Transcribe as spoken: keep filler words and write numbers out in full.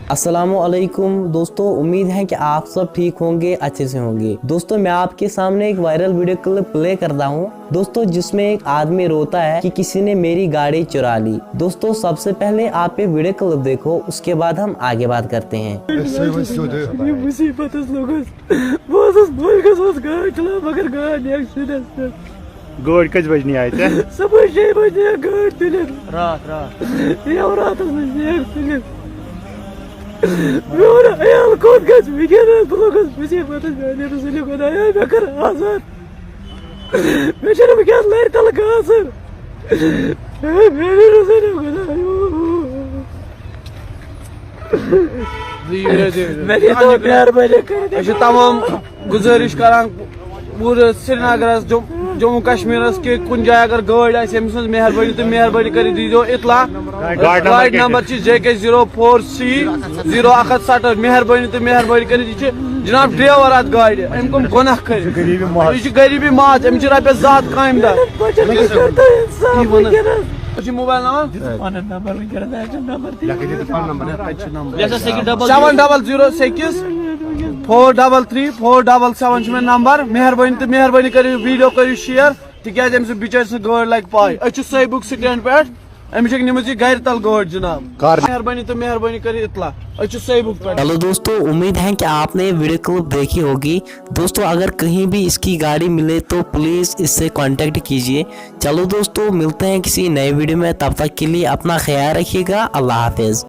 السلام علیکم دوستو، امید ہے کہ آپ سب ٹھیک ہوں گے، اچھے سے ہوں گے۔ دوستو، میں آپ کے سامنے ایک وائرل ویڈیو کلپ پلے کرتا ہوں دوستو، جس میں ایک آدمی روتا ہے کہ کسی نے میری گاڑی چرا لی۔ دوستو، سب سے پہلے آپ یہ ویڈیو کلپ دیکھو، اس کے بعد ہم آگے بات کرتے ہیں۔ یہ مصیبت اس لوگس۔ بہٕ اوسُس بوٚڑ گژھٕ اوس گاڑِ چلاوان، مگر گاڑِ نیکھ شُرٮ۪س پٮ۪ٹھ۔ گٲڑۍ کٔژِ بجہِ نِیے ژےٚ؟ صُبحٲے شیٚیہِ بجہِ نیکھ گٲڑۍ تُلِتھ۔ راتھ، راتھ۔ یَوٕ راتَس منٛز نیکھ تُلِتھ۔ میون عیال کوٚت گژھِ وٕنکیٚنَس؟ بہٕ لوٚگُس مُصیٖبتَس، میٛانہِ رسوٗلہِ خۄدایا، مےٚ کٔر آزاد۔ مےٚ چھُنہٕ وٕنکیٚنَس لَرِ تَل گاسہٕ۔ میٛانہِ رسوٗلہِ خۄدایا۔ مےٚ دیٖتو مہربٲنی کٔرِتھ۔ أسۍ چھِ تمام گُزٲرِش کران پوٗرٕ سرینگرس، جم-، جموں کشمیرس کہِ کُنہِ جایہِ اگر گٲڑۍ آسہِ، أمۍ سٕنٛز مہربٲنی تہٕ مہربٲنی کٔرِتھ دیٖزیو اطلاع۔ گاڑِ نمبر گاڑِ کیٛاہ نمبر چھِ؟ چھِ J K zero four C zero اکھ ہتھ ستہٕ۔ مہربٲنی تہٕ مہربٲنی کٔرِتھ، یہِ چھِ جناب ڈرایور اتھ گاڑِ، أمۍ کوٚم گۄناہ کٔرِتھ؟ یہِ چھِ غریٖبی ماژ، أمِس چھِ رۄپیس زٕ ہتھ کامہِ دۄہ۔ أسۍ چھِ موبایل نمبر؟ پنُن نمبر وٕنکیٚنَس، اَسہِ چھُ نمبر۔ یہِ ہسا سیٚکہِ double seven double zero six four double three four double seven چھُ مےٚ نمبر۔ مہربٲنی تہٕ مہربٲنی کٔرِو، ویٖڈیو کٔرِو شِیر، تِکیٛازِ أمۍ سٕنٛز بِچٲرۍ سٕنٛز گٲڑۍ لگہِ پاے۔ أسۍ چھِ سیبُک سٹینڈ پٮ۪ٹھ، أمِس چھِ نِمٕژ یہِ گرِ تل گٲڑۍ جناب۔ کر؟ مہربٲنی تہٕ مہربٲنی کٔرِو اطلاع، أسۍ چھِ سیبُک پٮ۪ٹھ۔ چلو دوستو، امید ہے کہ آپ نے ویڈیو کلپ دیکھی ہوگی۔ دوستو، اگر کہیں بھی اس کی گاڑی ملے تو پلیز اس سے کانٹیکٹ کیجیے۔ چلو دوستو، ملتے ہیں کسی نئے ویڈیو میں، تب تک کے لیے اپنا خیال رکھیے گا، اللہ حافظ۔